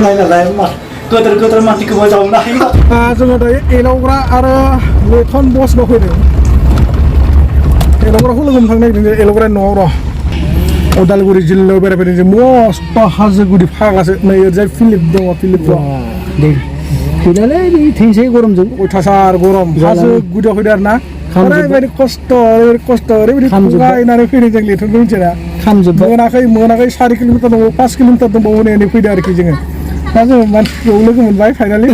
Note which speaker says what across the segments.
Speaker 1: नाय नालाय गोदोर मानसिखौबो जावनो हायो
Speaker 2: जोङो दायो एलावग्रा आरो लेथन बसबो फैदों एलावग्राखौ लोगो मोनखांनो नागिरदों एलावग्रा न'आव र' उदालगुरि जिल्लायाव बेरायफैदों जों मस्थ' हाजो गुदि फाग्लासो नै ओरैजाय फिलिप दङ फिलिप दं
Speaker 3: फैनानै थैनोसै गरमजों
Speaker 2: अयथासार गरम हाजो गुदियाव फैदों आरो ना ओरैबायदि खस्थ' ओरैबायदि फुगायनानै फैदों जों लेथनखौ मिथिया मोनाखै 4 किल'मिटार दंबावो 5 किल'मिटार दंबावो होननानै फैदों आरोखि जोङो दा जोङो मानसिखौ लोगो मोनबाय फाइनालि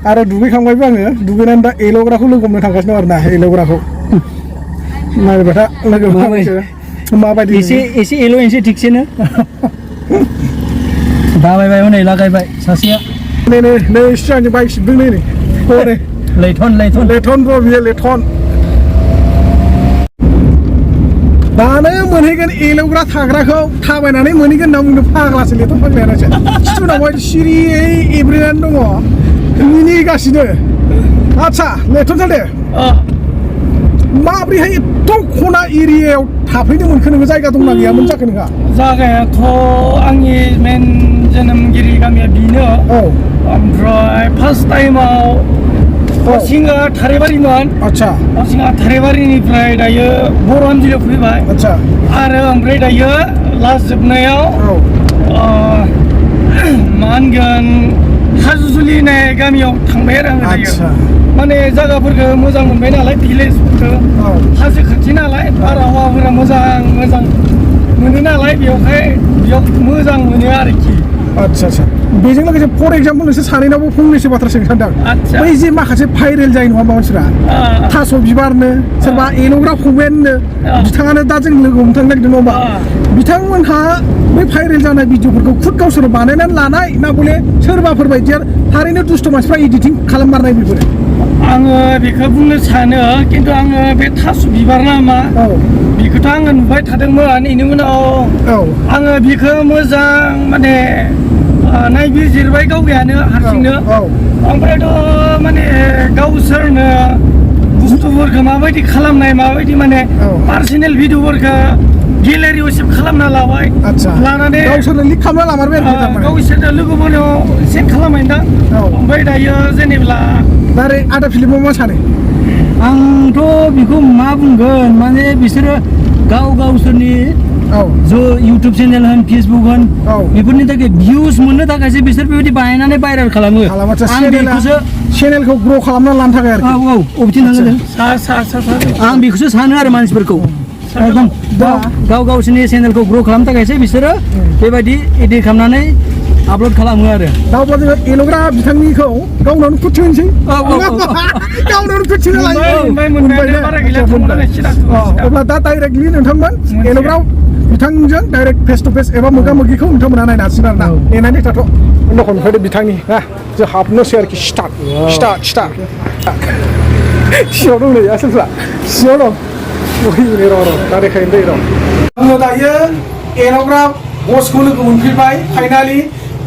Speaker 2: आरो दुगैखांबायबो आङो दुगैनानै दा एलावग्राखौ लोगो मोननो थांगासिनो दं आरो ना एलावग्राखौ नायबाय था लोगो माबायदि
Speaker 3: एसे एल'नोसै थिगसेनो दाबायबाय हनै लागायबाय सासेया
Speaker 2: नै सिगांनि बाइक सिबदों नै
Speaker 3: लेथन
Speaker 2: ब्र' बियो लेथन दानो मोनहैगोन एलावग्रा थाग्राखौ थाबायनानै मोनहैगोन होनना बुंदों फाग्लासो लेथन फाग्लायानोसो स्टुनावहाय सिरियै एब्रेनानै दङ मिनिगासिनो आदसा लेथन जादे माब्रैहाय एथ' खना एरियायाव थाफैनो मोनखो नोङो जायगा दंना गैयामोन जाखो नोंहा
Speaker 4: जायगायाथ' आंनि मेन जोनोमगिरि गामिया बेनो ओमफ्राय फार्स्ट टाइमाव हरसिङा थाराइबारिमोन
Speaker 2: आदसा
Speaker 4: हरसिङा थाराइबारिनिफ्राय दायो बर' आमजिलियाव फैबाय
Speaker 2: आदसा
Speaker 4: आरो ओमफ्राय दायो लास्ट जोबनायाव मा होनगोन हाजुजुलि होननाय गामियाव थांबाय आरो आङो दायो माने जायगाफोरखौ मोजां मोनबाय नालाय भिलेजफोरखौ हाजो खाथि नालाय बारहावाफोरा मोजां मोनो नालाय बेयाव मोजां मोनो आरोखि
Speaker 2: आदसा बेजों लोगोसे फर एग्जाम्पल नोंसोर सानैनावबो फंनैसो बाथ्रा सोंनो सानदों बै जे माखासे भाइरेल जायो नङा होमबा मानसिफ्रा थास' बिबारनो सोरबा एलावग्रा फंबायानो बिथाङानो दा जों लोगो हमथांनो नागिरदों नङा होमबा बिथांमोनहा बै भाइरेल जानाय भिडिअफोरखौ खुद गावसोर बानायनानै लानाय ना बले सोरबाफोर बायदिया थारैनो दुष्ट मानसिफ्रा एडिटिं खालाममारनाय बेफोरो
Speaker 4: आङो बेखौ बुंनो सानो खिन्थु आङो बे थास' बिबार नामा बेखौथ' आङो नुबाय थादोंमोन बेनि उनाव आङो बेखौ मोजां माने नायबिजिरबाय गावगायानो हारसिंनो ओमफ्रायथ' माने गावसोरनो बुस्थुफोरखौ माबायदि खालामनाय माबायदि माने पार्सनेल भिडिअफोरखौ गेलारियाव सेभ खालामना लाबाय लानानै
Speaker 2: गावसोरनो लिक खालामना लामारबाय आरो
Speaker 4: गावसोरनो लोगोफोरनाव सेन्ड खालामबाय दा ओमफ्राय दायो जेनेबा
Speaker 2: दारे आदा फिलिमाव मा सानो
Speaker 3: आंथ' बेखौ मा बुंगोन माने बिसोरो गावसोरनि इउटुब चेनेल होन फेसबुक होन बेफोरनि थाखाय भिउज मोननो थाखायसो बिसोर बेबायदि बानायनानै भाइरेल खालामो
Speaker 2: चेनेलखौ ग्र' खालामना लानो थाखाय आरो
Speaker 3: अबेथिं आं बेखौसो सानो आरो मानसिफोरखौ एकदम गावसोरनि चेनेलखौ ग्र' खालामनो थाखायसो बिसोरो बेबायदि एडिट खालामनानै आपल'ड खालामो आरो
Speaker 2: दा अब्ला जोङो एलावग्रा बिथांनिखौ गावनावनो खुथि होनोसै गावनावनो खुथि अब्ला दा डाइरेक्टलि नोंथांमोन एलावग्रा बिथांजों डाइरेक्ट फेस टु फेस एबा मोगा मोगिखौ नोंथांमोना नायनो हासिगोन आरो ना नेनानै थाथ' नखरनिफ्राय बिथांनि ना जों हाबनोसै आरोखि स्टार्ट सिङाव दं नै आसोलफ्रा सिङाव दं बोहैनो र' दा देखायनो दै र' आङो दायो एलावग्रा बसखौ लोगो मोनफैबाय फाइनालि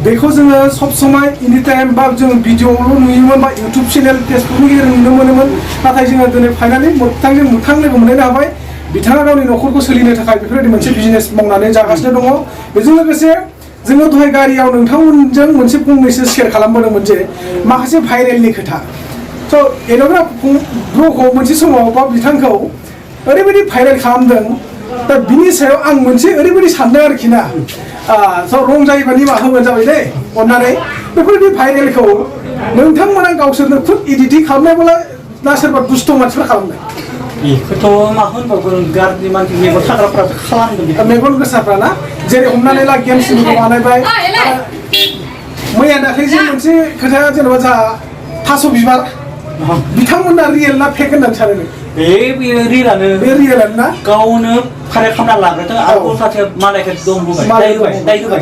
Speaker 2: बेखौ जोङो सब समय एनि टाइम बा जों भिडिअ'ल' नुयोमोन बा इउटुब चेनेल फेसबुकनि गेजेरजों नुनो मोनोमोन नाथाय जोङो दिनै फाइनालि मोगथांजों मोगथां लोगो मोनलायनो हाबाय बिथाङा गावनि न'खरखौ सोलिनो थाखाय बेफोरबायदि मोनसे बिजनेस मावनानै जागासिनो दङ बेजों लोगोसे जोङो दहाय गारियाव नोंथांमोनजों मोनसे फंनैसो शेयार खालामबोदोंमोन जे माखासे भाइरेलनि खोथा स' एलावग्रा ब्र'खौ मोनसे समाव बा बिथांखौ ओरैबायदि भाइरेल खालामदों दा बिनि सायाव आं मोनसे ओरैबायदि सानदों आरोखि ना स' रं जायोबा निमाहा होबानो जाबाय दे अननानै बेफोरबायदि भाइरेलखौ नोंथांमोना गावसोरनो खुद इडिटिं खालामनायबोला ना सोरबा दुष्ट मानसिफ्रा खालामनाय
Speaker 1: बेखौथ' मा होनबावगोन गाज्रि मानसि मेगन साग्राफ्रासो खालामदों
Speaker 2: मेगन गोसाफ्रा ना जेरै हमनानै ला गेम सिनेमा बानायबाय मैया दाख्लैजों मोनसे खोथाया जेनेबा जा थास' बिबार बिथांमोना रियेल ना फेक होननानै सानो
Speaker 1: बे रियेलानो ना
Speaker 2: गावनो
Speaker 1: फारेल खालामना लाग्रोदों आरो सासे मालायखौ दम होबाय दाय होबाय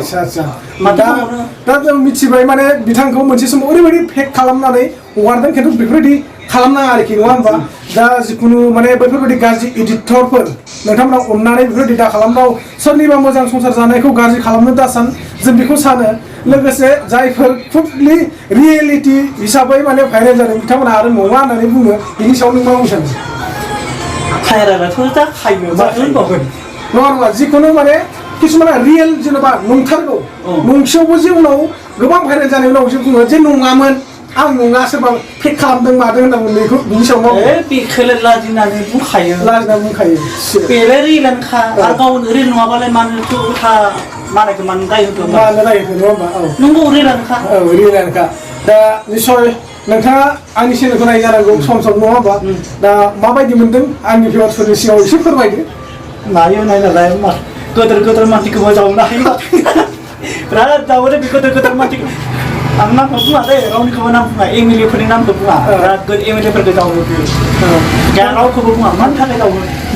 Speaker 2: दा जों मिथिबाय माने बिथांखौ मोनसे समाव ओरैबायदि फेक खालामनानै हगारदों खिन्थु बेफोरबायदि खालामनाङा आरोखि नङा होमबा दा जिखुनु माने बैफोरबायदि गाज्रि एडिटरफोर नोंथांमोना अननानै बेफोरबायदि दा खालामदाव सोरनिबा मोजां संसार जानायखौ गाज्रि खालामनो दा सान जों बेखौ सानो लोगोसे जायफोर खुबलि रियेलिटि हिसाबै माने भाइरेल जादों बिथांमोना आरो नङा होननानै बुङो बिनि सायाव नों मा बुंनो सानो
Speaker 1: भाइरेलाथ' जाखायो नङा
Speaker 2: जिखुनु माने किसुमाना रियेल जेनेबा नंथारगौ नंसेयावबो जे उनाव गोबां भाइरेल जानायनि उनावसो बुङो जे नङामोन आं नङा सोरबा फेक खालामदों मादों होनना बुङो बेखौ बिनि सायाव मा
Speaker 1: बेखौलाय लाजिनानै बुंखायो
Speaker 2: लाजिना बुंखायो
Speaker 1: बेलाय रिलानखा आरो गावनो रिल नङाबालाय मानोथो उल्था मालायखौ मानो दाय होदों
Speaker 2: मानो रायखो नङा होमबा औ
Speaker 1: नंगौ रिलानखा
Speaker 2: औ रिलानखा दा निस्सय नोंथाङा आंनि चेनेलखौ नायो जानांगौ सम सम नङा होमबा दा माबायदि मोनदों आंनि भिउवार्सफोरनि सिगाङाव एसे फोरमायदो
Speaker 1: नायो नायनालाय गोदोर मानसिखौ मोजां हायो बिराद जावो बे गोदोर मानसिखौ आं नामखौ बुङा दे रावनिखौबो नाम बुङा MLA फोरनि नामखौ बुङा बिराद MLA फोरखौ जावो बियो रावखौबो बुङा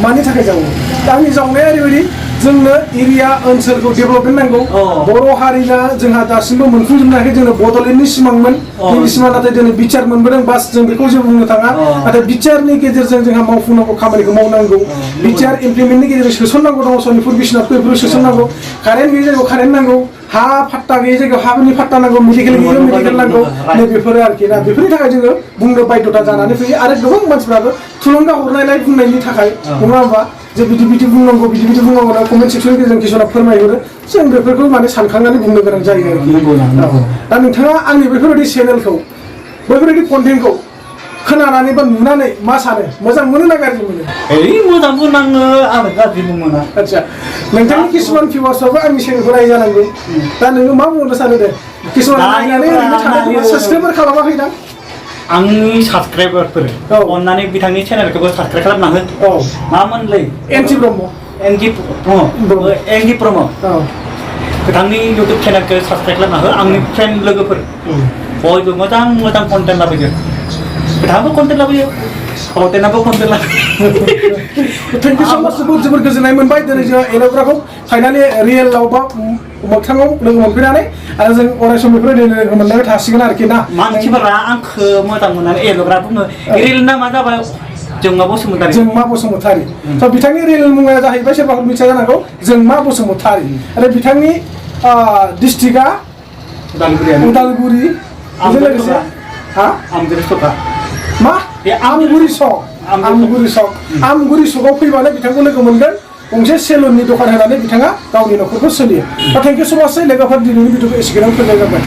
Speaker 1: मानि थाखाय जावो दा आंनि जावनाया ओरैबायदि जोंनो एरिया ओनसोलखौ डेभेलपमेन्ट नांगौ बर' हारिना जोंहा दासिमबो मोनफुंजोबनो हायाखै जोंनो बड'लेण्डनि सिमांमोन जोंनि सिमां नाथाय दिनै बिटिआर मोनबोदों बास जों बेखौ जेबो बुंनो थाङा नाथाय बिटिआरनि गेजेरजों जोंहा मावफुंनांगौ खामानिखौ मावनांगौ बिटिआर इमप्लिमेन्टनि गेजेरजों सोसननांगौ दङ सनितपुर बिश्वनाथखौ बेफोरखौ सोसननांगौ कारेन्ट गैयै जायगायाव कारेन्ट नांगौ हा फाट्टा गैयै जायगायाव हानि फाट्टा नांगौ मेडिकेल गैयै मेडिकेल नांगौ नै बेफोरो आरोखि ना बेफोरनि थाखाय जोङो बुंनो बाध्यता जानानै फैयो आरो गोबां मानसिफ्राबो थुलुंगा हरनायलाय बुंनायनि थाखाय नङा होमबा जे बिदि बुंनांगौ बिदि बुंनांगौ ना कमेन्ट सेक्सननि गेजेरजों किसुमान फोरमायहरो जों बेफोरखौ माने सानखांनानै बुंनो गोनां जायो आरोखि दा नोंथाङा आंनि बेफोरबायदि चेनेलखौ बेफोरबायदि कन्टेन्टखौ खोनानानै बा नुनानै मा सानो मोजां मोनो ना गाज्रि मोनो मोजांबो नाङो आरो गाज्रिबो मोना
Speaker 2: आदसा नोंथांनि किसुमान भिउवार्सआबो आंनि चेनेलखौ नायो जानांगौ दा नोङो मा बुंनो सानो दे किसुमान नायनानै ओरैनो थानाय साबसक्राइबार खालामाखै दां
Speaker 1: आंनि साबसक्राइबारफोर अन्नानै बिथांनि चेनेलखौबो साबसक्राइब खालामना हो मामोनलै
Speaker 2: एनजि ब्रह्म
Speaker 1: एनजि ब्रह्म बिथांनि इउटुब चेनेलखौ साबसक्राइब खालामना हो आंनि फ्रेन्ड लोगोफोर बयबो मोजां कन्टेन्ट लाबोयो बिथाङाबो कन्टेन्ट लाबोयो हटेनाबो कन्टेन्ट लाबोयो
Speaker 2: थेंक इउ स' माच जोबोर गोजोननाय मोनबाय दिनै जोङो एल'ग्राखौ फाइनालि रियेलाव बा मोगथाङाव लोगो मोनफैनानै आरो जों अराय सम बेफोरबायदि लोगो मोनलायबाय थासिगोन आरोखि ना
Speaker 1: मानसिफोरा आंखौ मोजां मोननानै एल'ग्रा बुङो रियेल नामा जाबाय जोंमा बसुमतारी स' बिथांनि रियेल मुङा जाहैबाय सोरबाफोर मिथिया जानांगौ जोंमा बसुमतारी आरो बिथांनि डिस्ट्रिक्टआ उदालगुरि बेजों लोगोसे मा आमगुरि सक फैबानो बिथांखौ लोगो मोनगोन गंसे सेलुननि दखान होनानै बिथाङा गावनि न'खरखौ सोलियो दा थेंक इउ स' माच लोगोफोर दिनैनि भिडिअखौ एसेबां फोजोबनाय जाबाय